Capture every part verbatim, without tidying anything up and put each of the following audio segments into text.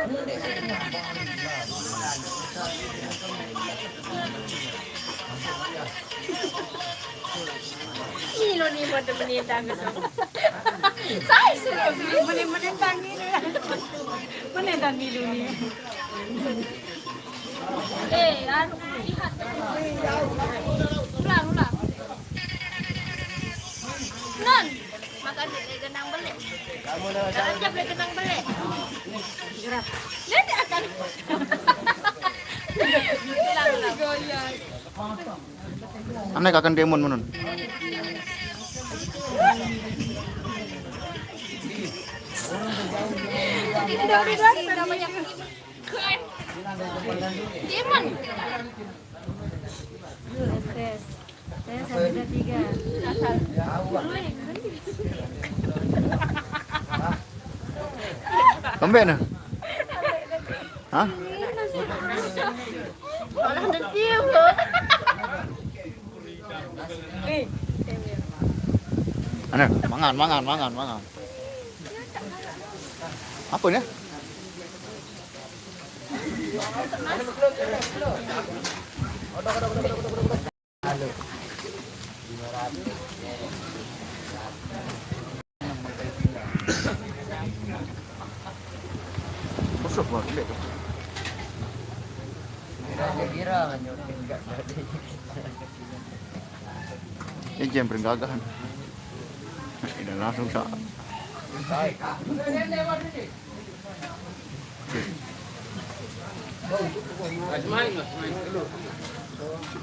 Ih, lo ni pada menentang ke tu. Saya suruh beli menentang ni. Menentang ni lo ni. Eh, anu, lihat. Ulang, ulang. Non, makasih, boleh kenang balik. Kalau dia boleh kenang balik. Nanti akan. Ulang, ulang. Goyang. Aneh kakan demon menun. Demon. Tes, tes. Tes, satu, dua, tiga. Asal. Kembali nah. Hah? Malah ditiup loh. Aneh, mangan, mangan, mangan, mangan. Apa ni? Kosong banget. Ini jam peringgagaan. Ini langsung sa.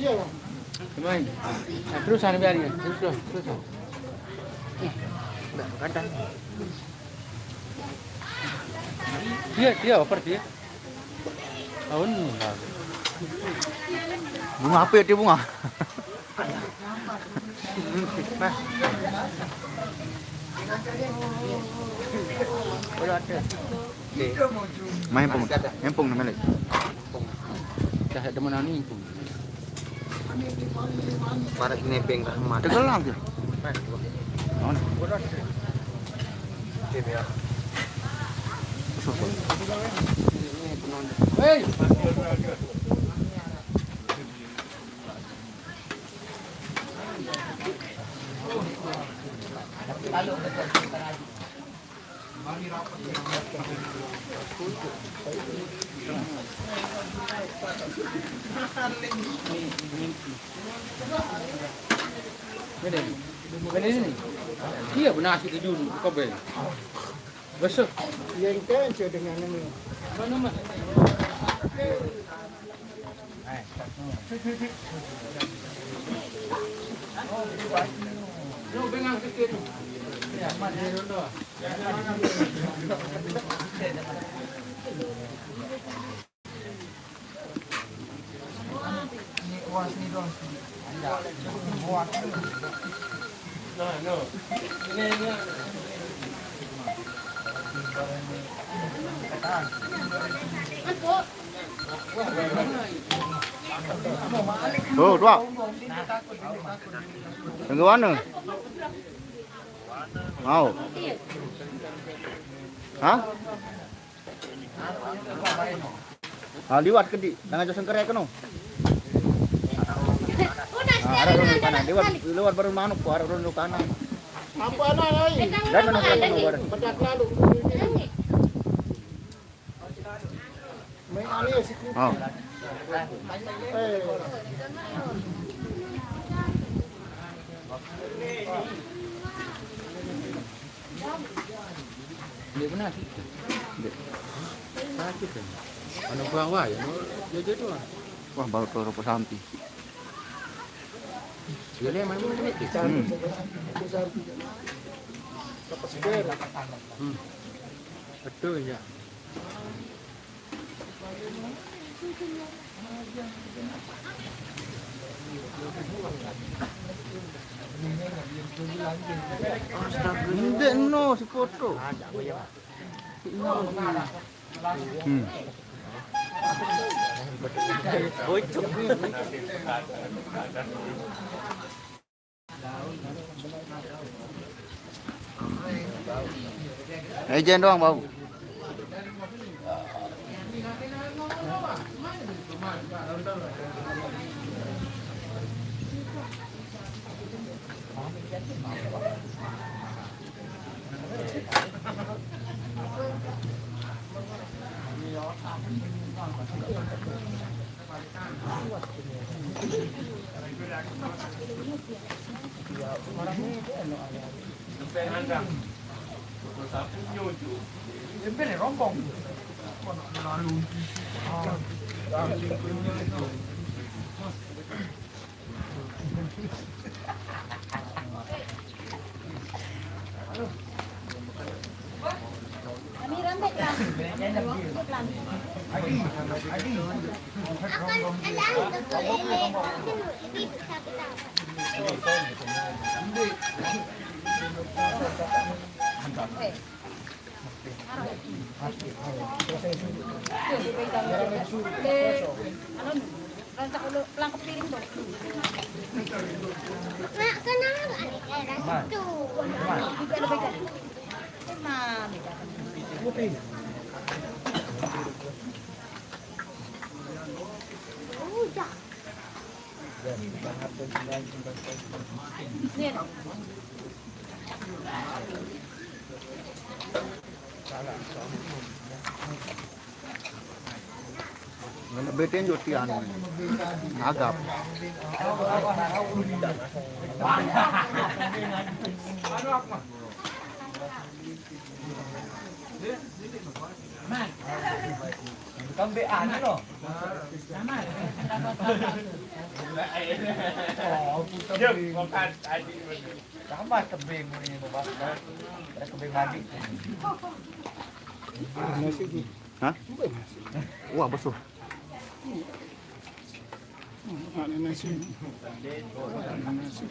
Iya, Bang. Nah, terus sana biarin, terus, terus, terus. Nah, kadang. Dia, dia apa dia? Tahun. Bunga apa ya dia bunga? Main pung, main pung namanya. Dah ada mana ni pung? Para nebeng rahmat. Tegelang dia. Mana? Hei. Ini, ini, ini. Iya, benar kita jun, kau bel. Besok. Yang kan saya dengan ini. Mana, Mas? Oh, dua. Yang ke mana? Mau. Hah? Ah, liwat ke di, dengan jasa kerek no. Ah, ada orang di kanan, liwat, liwat baru manuk, ada orang di kanan. Apa anak lain? Dan mana orang di kanan? Pedak lalu. Main aneh sih. Oh. Eh. Dia benar sih. Sakit kan. Anak buah wah ya, no? Dia jadi wah. Wah, baru keluar rupa sampi. Dia ni main macam itu. Hmm. Hmm. Betul ya. Ndek no si foto. Hmm. Ejen doang bau. Kami rambek lang. Rambek lang. Akan alam ko ko ini. Hindi sa kita. Ngena beten yo ti anu. Agap. Kambe anu lo. Sama. Oh, aku tebing. Sama tebing ini, Bapak. Ada tebing lagi. Nasi. Hah? Wah, besuh. Ada nasi. Ada nasi.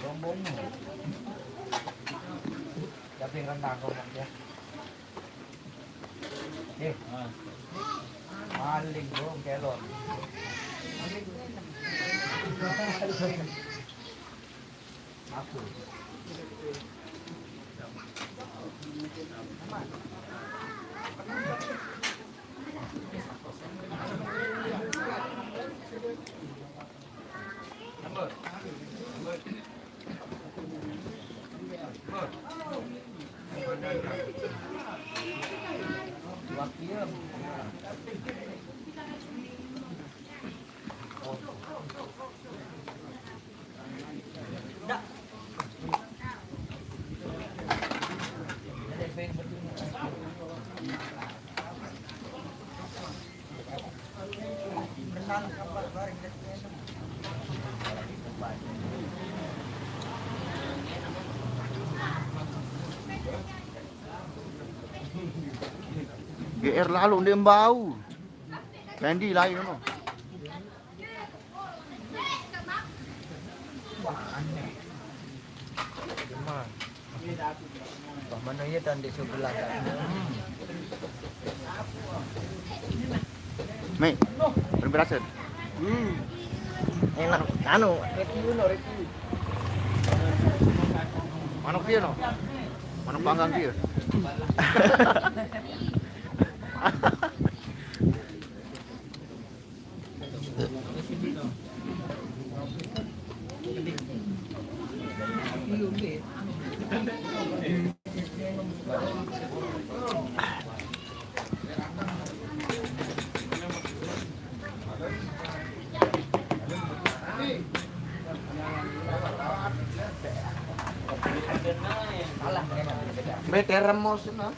Rombong. Siapa yang rendang kau nak dia? Eh, maling, bro, kelor. Aku. G R lalu dia bau. Randy lain no. Wah, aneh. Cuma, wah, mana ya tan di sebelah. Mei, belum berasa. Hmm. Enak, anu, review no, review. Manuk dia no. Manuk panggang dia. Bete remos, no?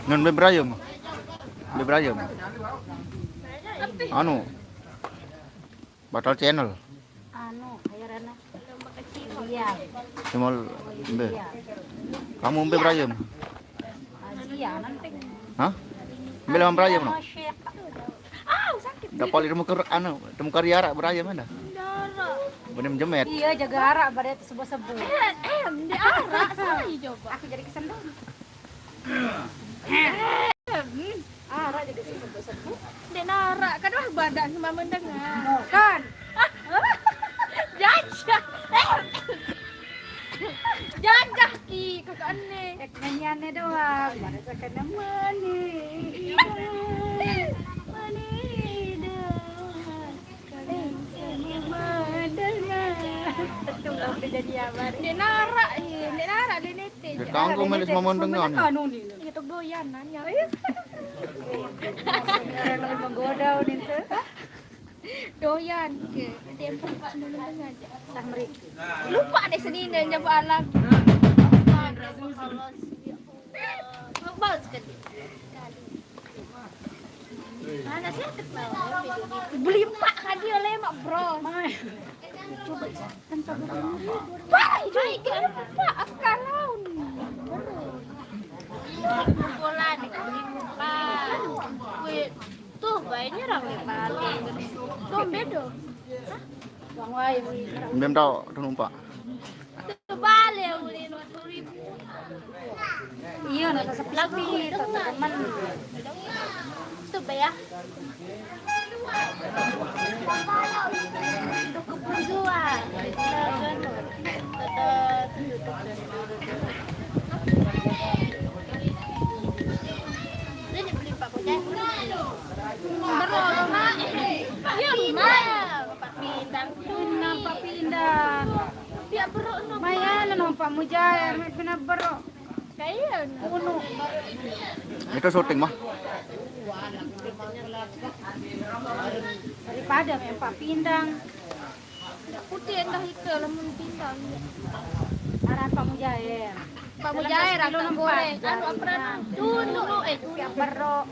Nun be berayem. Be berayem. Anu. Batal channel. Anu, kayak Rana. Iya. Cuma be. Iya. Kamu be berayem? Asia nanti. Hah? Be lawan berayem no? Sama Syekh. Ah, sakit. Dapat temu ker anu, temu kari arak beraya mana? Benem jemet. Iya, jaga arak pada sebut-sebut. Dia arak saya coba. Aku jadi kesendal. Arak jadi sebut-sebut. Dia narak kan wah badan sama mendengar. Kan. Jajah. Jajah ki kakak aneh. Nyanyiannya doang. Pada sakit namanya. Mani dah. Betul lah, udah jadi apa? Dia narak, eh, dia narak, dia nete. Dia kanggo melis mamon dengan. Anu nih. Itu doyan nanya. Yang lebih menggoda nih tuh. Doyan ke. Dia semua dengan. Sah meri. Lupa deh seni dan jawab alam. Bagus kan? Mana sih ketawa? Beli empat kali oleh mak bro. Coba kan coba. Wah, itu ikan empat akal laun. Bola nih beli empat. Wih, tuh banyak orang nih balik. Tuh bedo. Bang Wai, beli. Belum tahu tuh numpak. Balik beli lima puluh ribu. Iya, nonton sepi-sepi, tonton temen. Itu bayar. Untuk kebujuan. Ini beli Pak Bocah. Berapa? Iya, lumayan. Pak Bintang. Nampak pindah. Dia beruk no. Maya lo nampak mujair, mai pina beruk. Kaya no. Unu. Itu syuting mah. Daripada main Pak Pindang. Ndak putih endah ika lamun pindang. Aran Pak Mujair. Pak Mujair, angkat boleh. Anu, apa? Dulu, eh, dulu. Beruk.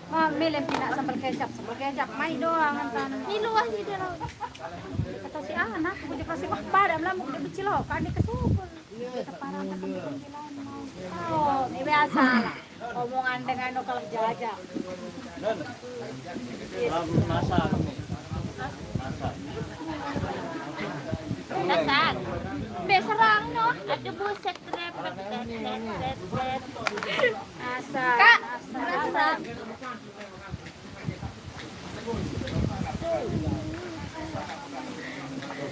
Ma, milih pindah sambal kecap, sambal kecap, mai doang antan. Milu ah di dalam. Kata si anak, aku dikasih wah pada malam aku udah becilok, kan dikasih. Kita parang ketemu panggilan mau. Oh, ini biasa lah. Omongan dengan kalau jajak. Lalu masak nih. Masak. Dasar. Be serang no. Aduh buset, repet, repet, repet, repet. Asal, Kak, asal. Asal.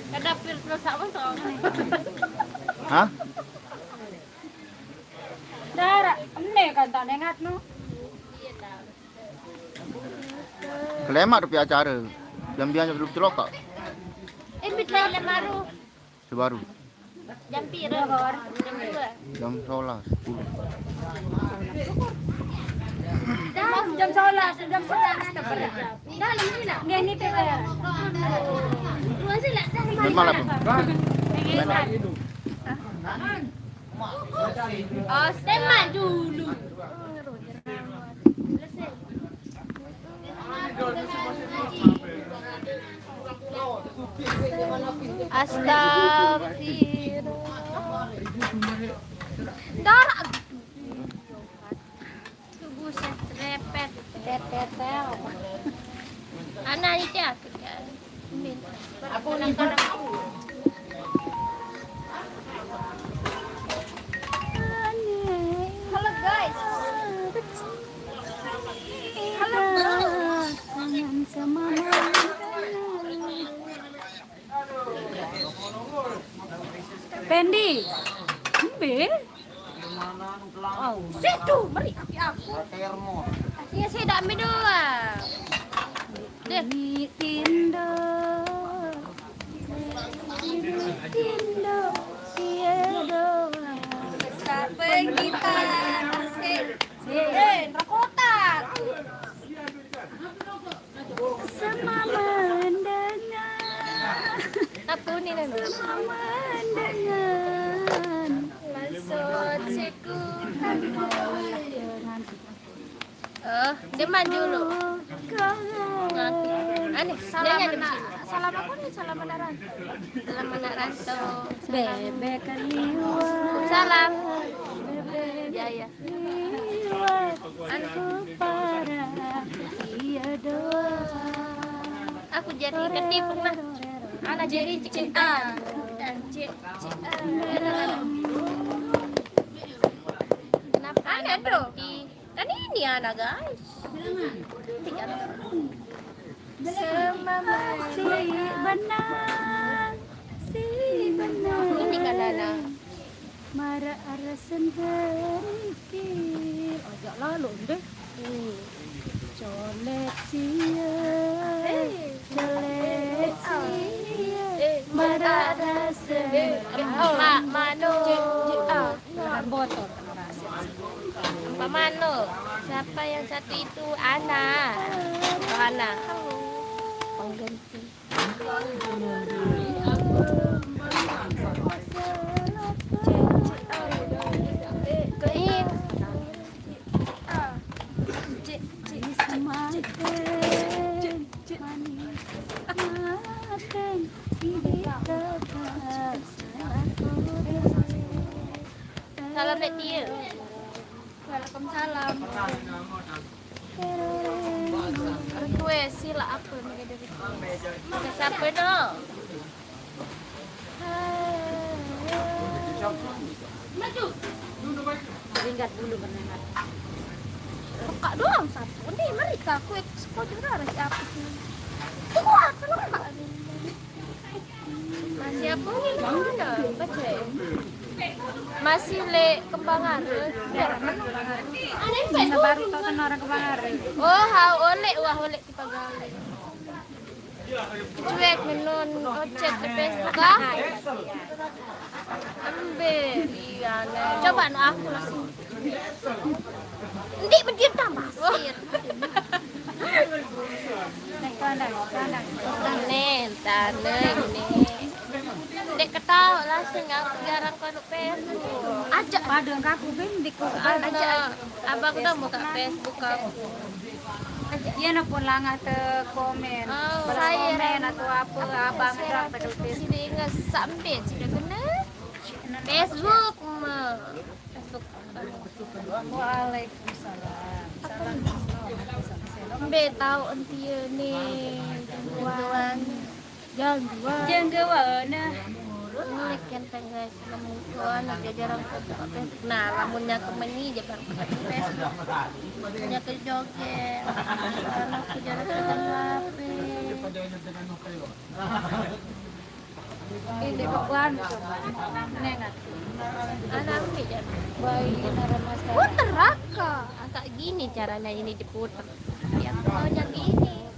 Kada pir terus apa soalnya. Hah? Dara, ene kan tak nengat no. Kelemak tapi acara. Jam biasa belum celaka. Eh, bit lain lemaru. Sebaru. Jam pira? Jam dua. Jam sebelas, sepuluh. Jam sebelas, jam sebelas. Dalam ni lah. Ni, ni, ni. Dua sila, dah. Jam malam. Main. Oh, tema dulu. Astagfirullah. Darah. Tubuh saya repet. Repet, apa? Anak itu ya, kerja. Aku nonton aku. Halo, guys. Halo, bro. Kangen sama Mama. Pendi. Embe. Situ, meri kaki aku. Iya, saya dak ambil doang. Deh. Ini Tinder. Ini Tinder. Iya doang. Sampai kita. Eh, rokotan. Semua mendengar. Apa ni, Nana? Semua mendengar. Maksud siku. Oh, dia maju dulu. Aneh, salam anak, salam apa ni? Salam anak rantau. Salam anak rantau. Bebek kaliwat. Salam. Bebek. Ya, ya. Liwat. Anu. Para iya doang. Jadi kedip pernah. Ana jadi cek A. Cek A. Kenapa ana berhenti? Kan ini ana, guys. Semama si benang, si benang. Ini kan ana. Mara arasan berikil. Ajak lalu deh. Colek sia, colek sia. Mara arasan. Mak mano. Botol. Mak mano. Siapa yang satu itu? Ana. Oh, Ana. Pengganti. Salam, Dek Tia. Waalaikumsalam. Request, sila apa ni ada request? Ke siapa no? Ringkat bulu bernenak. Pekak doang satu. Ni mari ke aku, aku suka juga ada siapa sih. Kuat sama. Masih apa ni? Mana? Baca. Masih lek Kembang Hara. Saya baru tahu tentang orang Kembang Hara. Oh, ha, olek wah, olek kita gawe. Cuek menun ocet di Facebook ah. Ambil. Iya, nah. Coba no aku langsung. Ndik berdiri tambah sir. Nen, tanah ini. Dek ketawa lah, sing aku jarang kono Facebook. Ajak pada aku ben di ko. Ajak. Abang udah buka Facebook aku. Iya, nak pun langah te komen. Oh, balas komen atau apa, abang udah pada Facebook. Sini ngesampe sudah kena. Facebook mah. Waalaikumsalam. Salam. Mbe tahu entie ni. Jangguan. Jangguan. Jangguan. Mulai kenteng, guys, nemu tuan aja jarang ke Facebook. Nah, lamunnya ke meni aja baru ke Facebook. Punya ke joget. Kalau aku jarang ke H P. Ini bukan. Nengat. Anak ambil ya. Bayi nara masker. Puter raka. Agak gini caranya ini diputer. Dia maunya gini.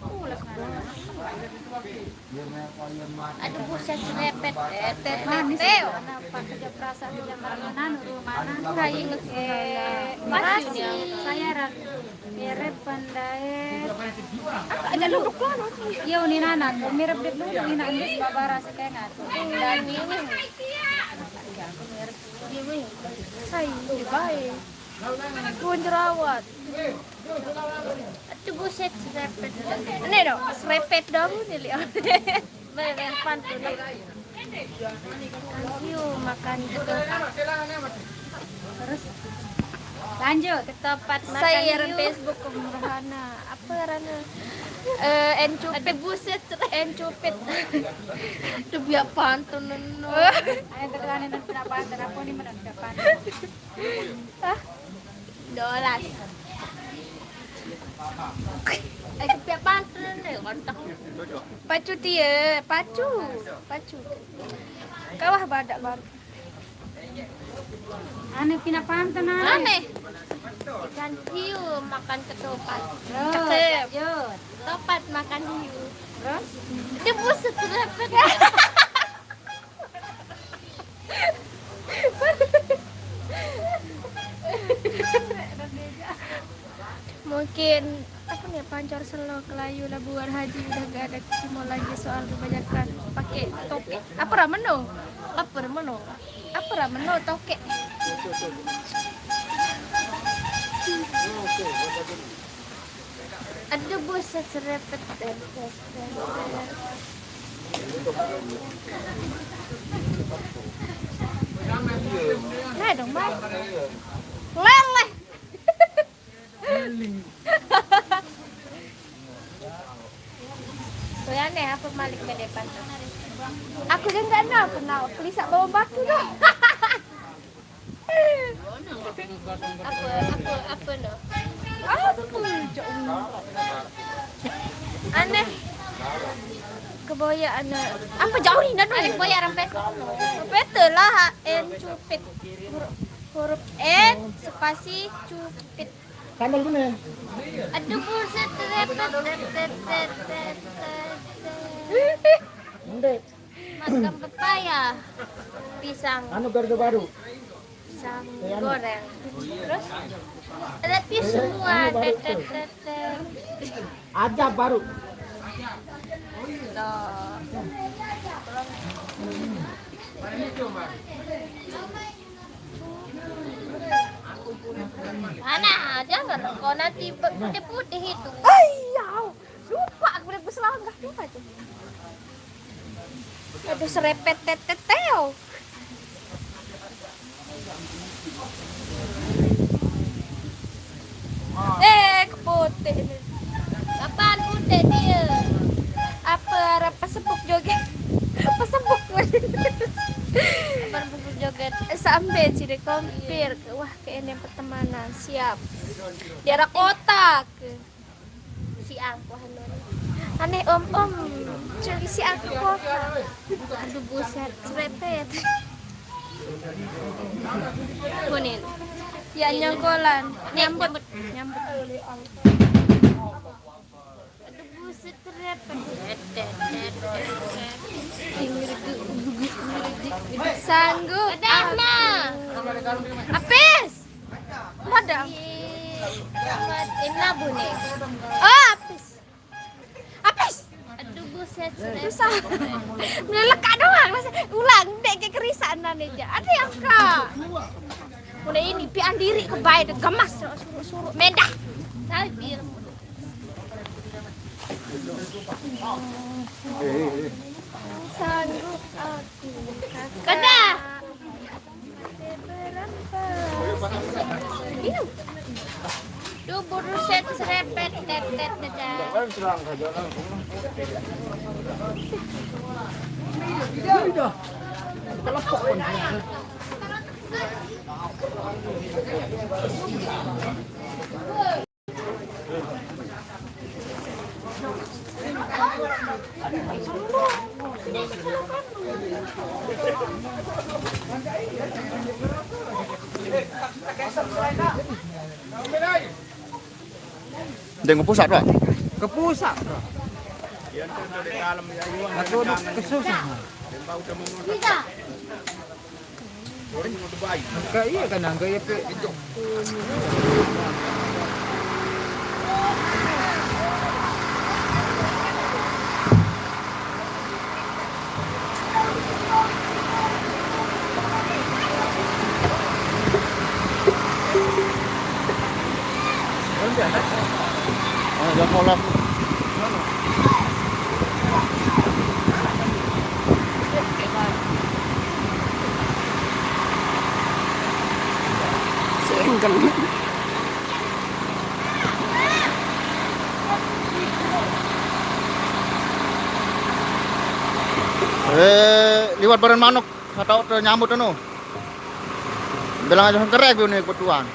Pulas mana? Aduh, buset, serepet. Eh, teh, teh, teh. Kenapa kerja perasaan di zaman mana, rumah mana? Nggak inget. Eh, masih. Saya ran. Mirip pandai. Ada duduk lah. Iya, ini nana. Mirip dek dulu, ini nana. Babara sekengat. Dan ini. Saya baik. Kun jerawat. Aduh, buset, serepet. Ini dong, serepet dong, ini lihat. Bayar pantun. Ayo, makan gitu. Terus lanjut. Ketopat makan. Saya hiu. Facebook Merhana. Apa Rana? Eh, encupit. Aduh, buset, serepet. Encupit. Itu biar pantun, no. Ayo, terus aneh, nanti pantun. Apa nih, mana pantun? Hah? Dolas. Eh, kepiak pantun nih, kontak. Pacu tie, pacu, pacu. Kawah badak baru. Aneh pina pantun, aneh. Aneh. Ikan hiu makan ketupat. Terus, cakep. Lanjut. Topat makan hiu. Terus? Itu buset, serepet. Mungkin apa nih, Pancor Selo Kelayu Labuan Haji udah gak ada kecimol lagi soal kebanyakan pakai toke. Apa rameno? Apa rameno? Apa rameno toke? Aduh, buset, serepet. Nah, dong, Bang. Leleh. Apa malik ke depan tu? Aku je enggak nak kenal. Kelisak bawah batu dah. Apa, apa, apa no? Apa? Jauh. Aneh. Keboya anak. Apa jauh ni dah? Aneh keboya orang pes. Betul lah, N cupit. Huruf, huruf N spasi cupit. Sandal guna. Aduh, buset, repet, repet, repet, repet. Ndek. Makan pepaya. Pisang. Anu, gardu baru. Pisang goreng. Terus? Ada tisu semua. Anu, baru. Tet, tet, tet, tet. Aja baru. Loh. Mana? Jangan kau nanti putih-putih itu. Ayau, lupa aku udah berselangkah tuh aja. Aduh, serepet teteteo. Eh, kepotek ni. Apaan putih dia? Apa arah pesepuk joget? Pesepuk. Apaan pesepuk joget? Sampai sini kompir. Wah, kayaknya pertemanan. Siap. Daerah kota ke? Si Angkuh. Aneh, om-om. Curi si Angkuh kota. Aduh, buset, serepet. Kunin. Ya, nyongkolan. Nih, nyambut. Nyambut. Aduh, buset, serepet. Sanggup. Udah, nah. Apis. Madam. Ini apa nih? Oh, apis. Apis. Aduh, buset, susah. Melekak doang, Mas. Ulang, dek, kayak kerisakan aja. Ada yang, Kak? Udah ini, pian diri ke baik, gemas, suruh-suruh. Mendah. Tapi, sanggup aku, Kakak. Kedah. Duh, buset, serepet, tetet, dedah. Ndek ke pusat, Pak? Ke pusat, Pak. Aku duk kesusah. Angka iya kan, angka iya, Pik. Ah, jangan pola. Sengkel. Eh, liwat bareng manuk, saya tahu tu nyambut anu. Bilang aja kerek ni kebetulan.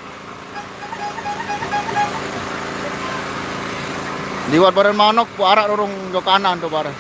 Liwat bareng manuk, ku arak rurung jo kanan tu bareng.